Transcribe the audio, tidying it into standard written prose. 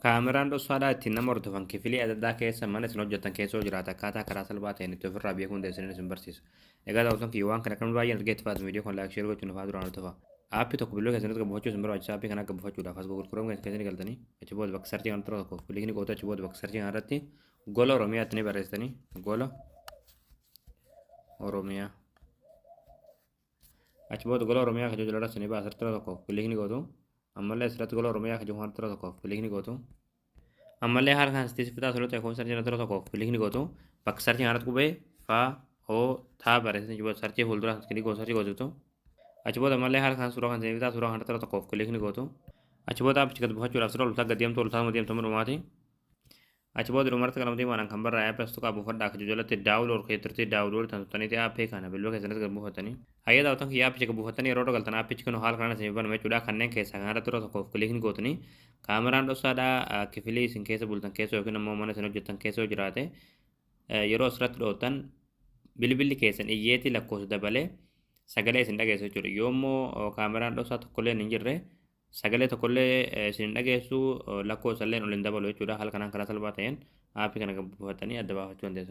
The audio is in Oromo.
Kaameraan dhoksaadhaa ittiin nama hordofan kifilii adda addaa keessa mana isin hojjettan keessa yoo jiraate akkaataa karaa salphaa ta'een itti ofirraa beekuu dandeessaniin isin barsiisa. Egaa daawwattoon kiyya waan kana kan baay'een argee itti fayyadamu viidiyoo kan like share gochuun afaan duraan hordofa. Aappii tokko bilbila keessanitti gad isin barbaachisa. Aappii kana akka buufachuudhaaf as Google Chrome keessa keessanii galtanii achi booda bakka search kana tokko click ni gootu. Achi booda bakka search kana irratti Gola Oromiyaatti ni barreessitanii, Gola Oromiyaa. Achi booda Gola Oromiyaa kan jiru irratti ni baasa, asirratti tokko click ni gootu. Ammallee asirratti Gola Oromiyaa kan jiru kanatti tokko click ni gootu. Ammallee haala kan sitti fitaa sirriitti akkuma search kanatti tokko click ni gootu. Bakka search kanatti qubee fa o taa barreessanii booda search fuuldura click gootu, search gootu. Achi booda ammallee haala kan suuraa kan fitaa suuraa kanatti tokko click ni gootu. Achi booda aappicha gad buufachuudhaaf sirra oltaa gad deemtu, oltaa deemtu dhumaati. Achi booda dhumarratti qalama diimaadhaan kan barraa'e aappii as tuqaa buufadhaa akka jalatti download keessatti download kan tuttaniiti aappii kana bilbila keessatti gad buufatanii. Hayya daawwatan kiyya, aappicha gad buufatanii yeroo galtan aappichi kun haala kanaan isin banama jechuudha. Kanneen keessaa kan irratti tokkoof click ni gootanii kaameraan dhoksaadhaa kifilii isin keessa bultan keessa yookiin immoo mana isin hojjettan keessa yoo jiraate, yeroo asirratti dhoottan bilbilli keessan iyyeetii lakkoofsa dabalee sagalee isin dhageessu jechuudha. Yoo immoo kaameraan dhoksaa tokkollee hin jirre, sagalee tokkollee isin hin dhageessu, lakkoofsa illee ol hin dabalu jechuudha. Haala kanaan karaa salphaa ta'een aappii kana buufatanii adda baafachuu dandeessan.